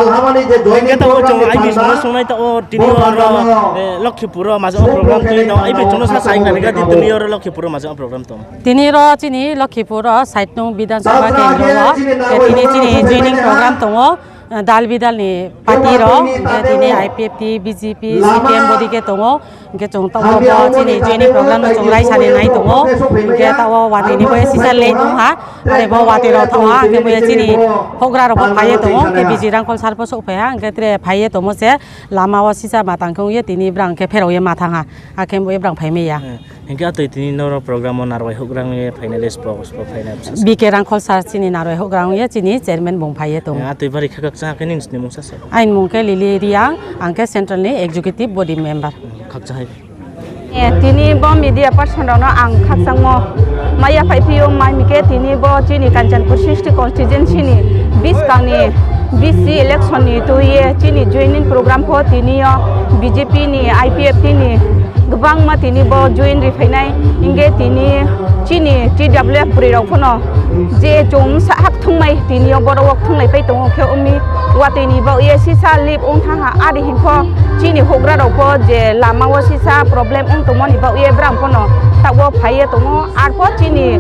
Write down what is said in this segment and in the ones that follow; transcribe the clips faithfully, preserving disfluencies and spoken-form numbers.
Hingke tabuk chwng I B chwngno songnai tabuk tini oro, eh, Lokhipuro majak program tini tabuk I B chwngno sa sai kha nini tini oro Lokhipuro majak program tong. Tini oro chini Lokhipuro side nung Bidhan Sabha kendro o, eh, tini chini joining program tongo, eh, dal bidal ni party rok, eh, tini I P F T, B J P, C P M bodi khe tongo. Hingke chwng tabuk bo chini joining program no chwng raisani nai tongo. Hingke tabuk watwi ni bo sisa late wngkha. Are bo watwi rok thangha, hingke bo chini houhgra rok bo phaiye tongo. Hingke B J Rangkhol sir bo sok phaiha, hingke tere phaiye tongmo se lama o sisa matang khe wngye tini brang khe pherok ye ma thangha. Hakhe bo brang phai manya. Hingke atwi tini norok program o narwai houhgra wngye phainai le spo, spo phainai bwsa. B K Rangkhol sir chini narwai houhgra wngye chini chairman bung phaiye tongo. Atwi bari kha kakcha hakhe nini mung sa se? Aini mung khe Lily Riang, ang khe central ni executive body member. Khakchang hai. Eh, tini bo media person rokno ang khakchangmo maya phai phio, mai hingke tini bo chini Kanchanpur sixty constituency ni biskang ni B C election ni twi ye chini joining program pho tini o B J P ni, I P F T ni kwbangma tini bo join ri phainai, hingke tini chini T W F bwrwi rok phano je chwng sa hak thwngmai tini o borok o thwnglai pai tongo, khe umi watwi ni bo ye sisa lip wng thang ha, ari hinkho chini houhgra rok pho je lama o sisa problem wng tongmani bo ye brang phano tabuk phai ye tongo, arpho chini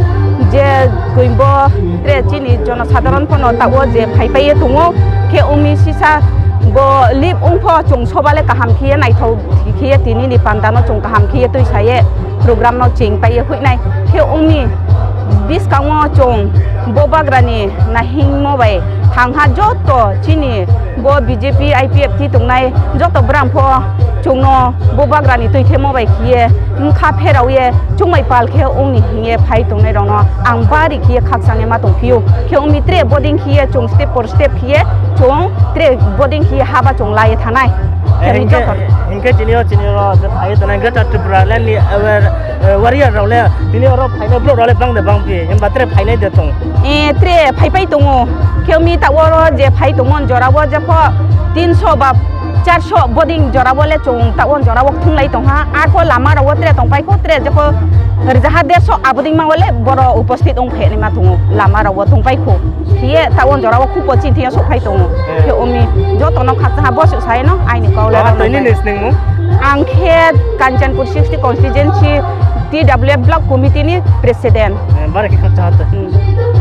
je koi bo tre chini jono sadharon phano tabuk je phai pai ye tongo, khe umi sisa bo lip wng pho chwng soba le kaham khe ye naithok khe ye tini ni panda no chwng kaham khe ye twi sa ye program no cheng pai ye huinai. Khe umi biskango chwng Bubagrani nahingmo bai thangha joto chini bo B J P I P F T tongnai joto brang pho chwngno Bubagrani twi themo bai khiye mkha pherao ye chwngmai pal khe wngni hingye phai tongnai rokno ang bari khiye khakchangye ma tongphio. Khe umi tre boding khiye chwng step por step khiye chwng tre boding khiye haba chwng laiye thanai. Khe umi joto. Hingke tini o chini oro je phai tongnai Greater Tripura Land ni, eh, eh, warrior rok le tini oro phainai borok rok le bang de bang phi, himba tre phainai de tong? Eh, tre phai pai tongo. Khe umi ta oro je phai tongmon jora o jepho tinso ba charso boding jora o le chwng ta o jora o thwnglai tongha. Arpho lama rok o tre tongpai kho, tre jepho rwjaha derso aboding ma o le boro uposthit wng phainai ma tongo lama rok o tongpai kho. Hiye ta o jora o khupo chini thwiya sok phai tongo. Eh. Khe umi jotono khakchangha bosu saino aini kau le. Mama rok twi nini bai. Sinimung? Ang khe Kanchanpur sixty constituency T W F block committee ni president. Eh, bari khe khakchangha twi. Hmm.